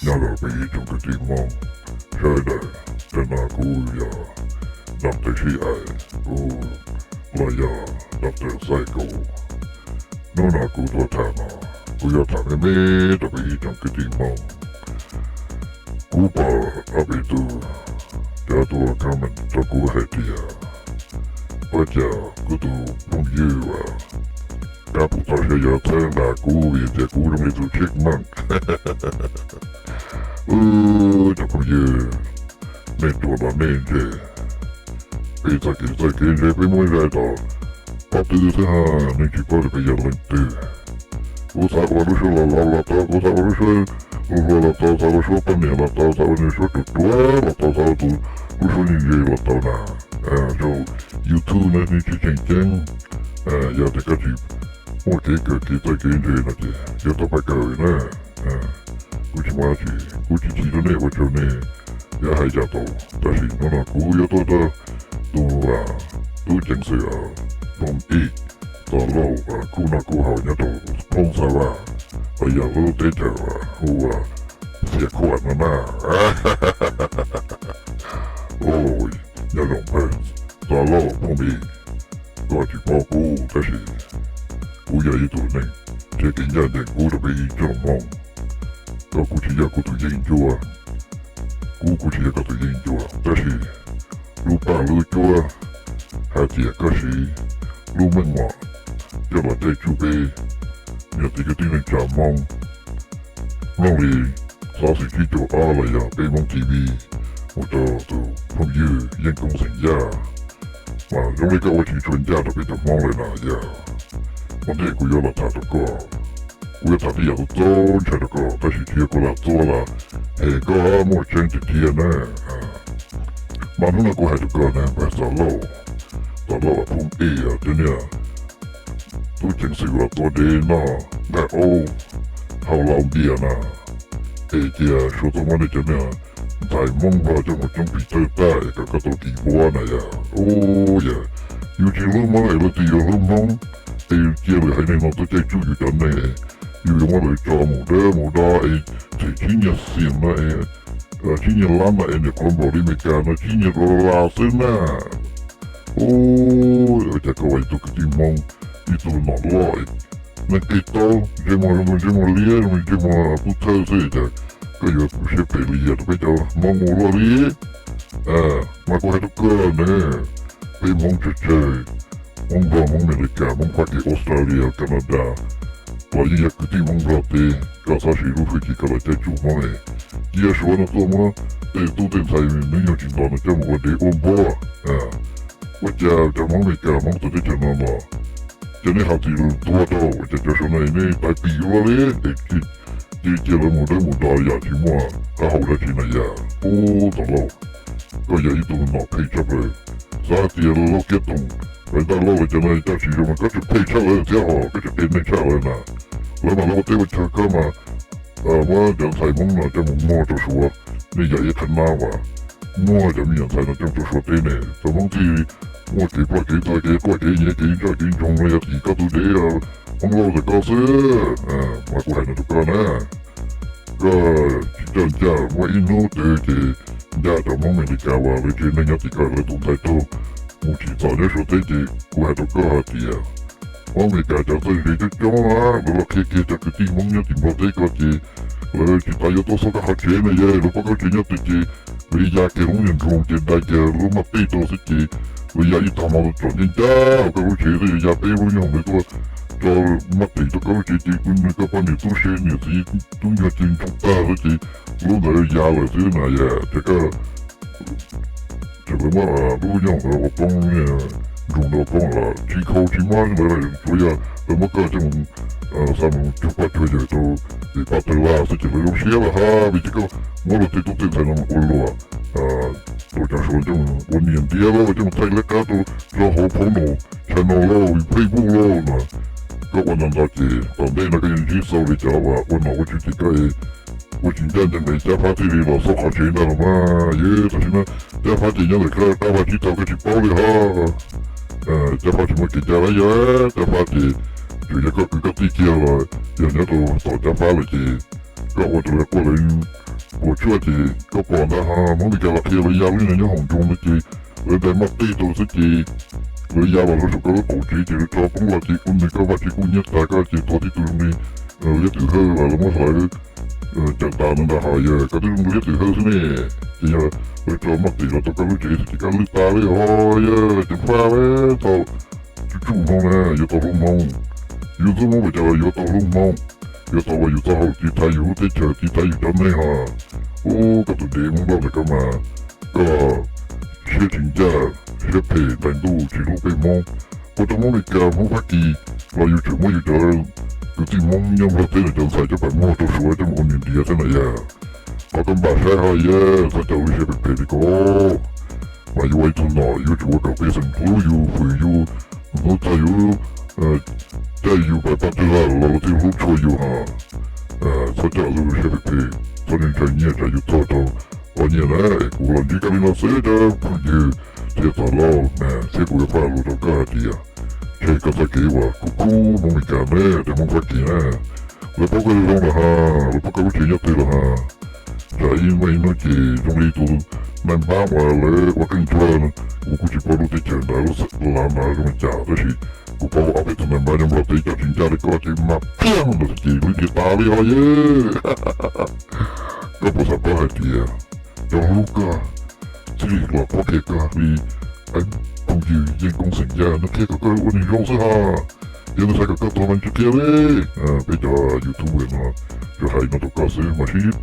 Nyob rau peb ib tsoom kwv tij Hmoob sawv daws, tam no kuv yog Doctor Sib Ais, kuv los yog Doctor Xais Kaus. Hnub no kuv tuaj tham no, kuv yuav tham me me rau peb ib tsoom kwv tij Hmoob. Kuv pom ob peb tug cov tuaj comment rau kuv hais tias, ua cas kuv tus phooj ywg uas kab puv toj siab yuav txhawb nqa kuv vim tias kuv zoo li tus tsheej meej. Wb cov phooj ywg, nej ruam los nej ntse, peb txoj kev txawj kev ntse peb muab zais tom pob tw xwb ha, nej tsis paub tias peb yog leej twg. Kuv xav ua lub suab laus laus los tau, kuv xav ua lub suab hluas hluas los tau, xav ua suab poj niam los tau, xav ua suab ruam ruam los tau, xav ua tus lub suab ntse ntse los tau na. Rau YouTube no nej tsis tseem ceeb, yog tias koj tsis muaj kev kawm kev txawj kev ntse no ces yuav tau pab kawm na. Kuv tsis muaj dab tsi, kuv tsis chim rau nej ua rau nej yuav hais yam tau, tab sis hnub no kuv yuav tuaj rau tus tub ceev xwm Phooj Ib Txos Lauj, kuj noj kuj haus nyob rau Phoob Xav Vaj, los yog lub teb chaws hu ua Xiav Khuam no na. Nyob zoo pawg Txos Lauj Phooj Ib, koj tsis paub kuv tab sis kuv yog ib tug neeg thiab kev ncaj ncees kuv rau peb ib tsoom Hmoob. Koj kuj tsis yog kuv tus yeeb ncuab, kuv kuj tsis yog koj tus yeeb ncuab, tab sis lub paj lub cuab hais tias koj siv lub meej mom coj los caij tsuj peb nyuam txiv kwv tij neej tsa Hmoob. Mloog li xov xwm tsib caug ob los yog peb Hmoob T V mus rau tus phooj ywg Yeej Koob xeem Yaj, mas zoo li koj ua tsis tshua ncaj rau peb cov Hmoob lawm na yog. Ua ntej kuv yuav los tham rau koj, kuv yuav tham tej yam txaus ntshai rau koj, tab sis tsis yog kuv lam txua los hem koj muaj tseeb tiag tiag na. Mas hnub no kuv hais rau koj na, pawg Txos Lauj, Txos Lauj Phooj Ib, cov niag tub ceev xwm uas tua dev noj nqaij aub haus laus npias na, es cia Suav tuaj muab nej cov niag ntxhais Hmoob Nplog coj mus coob pim tawj tag es kom koj tau kis npuab na yog. Ub, yog yus tsis hlub Hmoob es leej twg yuav hlub Hmoob? Es yus cia lwm haiv neeg no tuaj caij tsuj yus cov neeg, yus yuav muab lawv tso mus dawb mus do es them tsib nyiag xiam no es, tsib nyiag lab no es niam qhuav npaum li Amelikas no tsib nyiag dollar xwb na. Ub, ua cas koj ua ib tug kwv tij Hmoob, ib tug nom loj, neeg qis taub, ntsej muag zoo ntsej muag liab, ntsej muag pub thawj xwb cas koj yuav tu siab phem li yam rau peb cov Hmoob mus luaj li. Mas kuv hais rau koj na, peb Hmoob tsawg tsawg, Hmoob Nplog, Hmoob Amelikas, Hmoob Fab Kis, Australia, Canada, los yeej yog kwv tij Hmoob Nplog teb. Koj txhob siv lub hwj chim koj los caij tsuj Hmoob es cia Suav no tuaj muab tej tub tej ntxhais hnub nyoog tsis nto no coj mus ua dev ua npua. Ua cas cov Hmoob Amelikas, Hmoob txawv teb chaws no los cov nej hais txim lus tuag rau, ua cas cov Suav no nej tawv pim luaj li es cia lawv mus dawb mus do yam tsis muaj qab hau dab tsi na yog. Ub, Txos Lauj, koj yog ib tug nom phem tshaj plaws. Xav hais tias Lauj Kiab Toom, Npaiv Ntaj Lauj lawv cov no coj tsis zoo mas koj tseem phem tshaj lawv thiab hos koj tseem qias neeg tshaj lawv na. Lawv mas lawv ua teb ua chaw, koj mas muab cov ntxhais Hmoob no coj mus muag rau Suav, nej yam ib qhab nab uas muag cov me nyuam ntxhais no coj mus rau Suav teb ne. Cov Hmoob thiaj muaj kev ploj kev tuag, kev quaj kev nyiav, kev ntsoj kev ntsoog no yog tim koj tus dev Hmoob Lauj ntawm koj xwb. Mas kuv hais no rau koj na, koj tsis coj ncaj muaj ib hnub twg ces ncaj cov Hmoob Amelikas uas lawv tsev neeg nyob tim koj lawv tus ntxhais tuag mus tsim txom nyob Suav teb ces kuv hais rau koj hais tias Hmoob Amelikas cov txawj ntse coob coob lawv los qhia kiag cov kwv tij Hmoob nyob tim Nplog teb ko ces lawv tsis tas yuav tuaj xauj koj qhov tsev na yog lawv pom koj tsev nyob twg ces lawv ya kiag lub niag nroog ces dai kiag lub maj tij rau xwb ces lawv ya ib tag hmo tsom ncaj ncaj koj lub tsev xwb ya peb lub nyoog ntawd tuaj tso maj tim rau koj lub tsev ces kuv nrog koj poj niam tub se niam txiv tub nyuag ces ntsoog tag xwb ces lub ntawd ya lawm xwb na yog. Ces koj tseem lawv muab lub nyoog ntawd ua poob, nroog ntawd ua poob los tsis khau tsis muab lawv, tsuas yog lawv muab koj coj mus xa mus cuag poj cuag yawm rau vim pab tawg laj xwb ces lawv zoo siab lawm hab vim ces koj muab luag tej tub tej ntxhais no ua luag rau cov Suav coj mus ua niam ntiav lauj, coj mus thaij lawv qab rau hauv phone no, channel lauj, Facebook lauj no. Koj ua ntau ntau ces tom ntej no koj yuav ntsib xau li cov uas ua nom ua tswv tim koj, ua tsis ncaj ncees es Cab Fab thiaj li los xauj qhov tsev ntag los mas. Yog tam sim no Cab Fab ces nyob ntawm koj, Cab Fab tsis tau koj tsis paub li hab. Cab Fab tsis muaj kev cai lawm yog, Cab Fab ces tsuas yog koj kwv koj tij kiag los yog nyob rau tom Cab Fab lawm ces koj ua rau lawv quaj lawv puas tsuaj ces koj pom ntag ho, Hmoob Meskas los qhia lawv ya lub neej nyob hoom nroog ntawd ces lawv dai maj tej rau xwb ces lawv ya los rau saum koj lub qaum tsev ces lawv tso poob los ces ua nws koj vaj tsev kub hnyiab tas koj ces tuag tib tug zoo li liab twm hawj los lawv muab hlawv cawm tas ntawd ntag ho. Yog koj twb zoo li liab twm hawj xwb ne, ces yog lawv tso maj tej los rau koj lub tsev xwb ces koj lwj tas li ho. Yog ceev faj li tau, tsuj tsuj hmoo na, yuav tau hlub hmoo. Yus txoj hmoo pes tsawg los yuav tau hlub hmoo, yuav tau ua yus txoj hau tiv thaiv yus lub teb chaws tiv thaiv yus cov neeg ho. Ub, koj tus dev Hmoob Nplog ntawm koj mas, koj siab tsis ncaj, siab phem ntais ntuj tsis hlub peb Hmoob. Ua rau Hmoob Meskas Hmoob Fab Kis los yus tseem muab yus cov kwv tij Hmoob nyob Nplog teb no cov ntxhais coj pam muag rau Suav coj mus ua niam ntiav thiab na yom. Qhov koj npam saib ho yog txhob coj lub siab phem phem li ko. Mas yuav ua ib tug nom yuav tsum ua kom pej xeem hlub yus, hwm yus, hnub txog yus, caij yus pais pab twg los lawv thiaj hlub tshua yus ho. Txhob coj lub siab phem phem, txhob ntshai nyiaj tsam yus tuag rau ua nyiaj na. Kuv los ntsib koj li no xwb cov phooj ywg thiab txog lauj, thiab kuv yuav faj lus rau koj hais tias tseg koj txoj kev uas khub khub Hmoob Meskas na, cov Hmoob Fab Kis na. Lawv paub koj zoo lawm ho, lawv paub koj lub tsev nyob twg lawm ho. Tsam ib muaj ib hnub ces zoo li tus nais npab uas lawv ua qeej nchuav, kuv kuj tsis paub lub teb chaws ntawd lub lav ntawd zoo li cas tab sis kuv paub ob peb tug nais npab nyob Nplog teb coj tsis ncaj li koj ces mas phiaj ntawd ces lub ntiav tas li ho yog. Koj puas xav paub hais tias cov hlub koj thiaj li los qhuab qhia koj li phooj ywg Yeej Koob xeem Yaj, nws qhia kom koj ua neeg zoo xwb ho. Yog nws xav kom koj tuag mas nws tsis qhia li. Peb cov YouTube no tsuas hais no rau koj xwb mas sib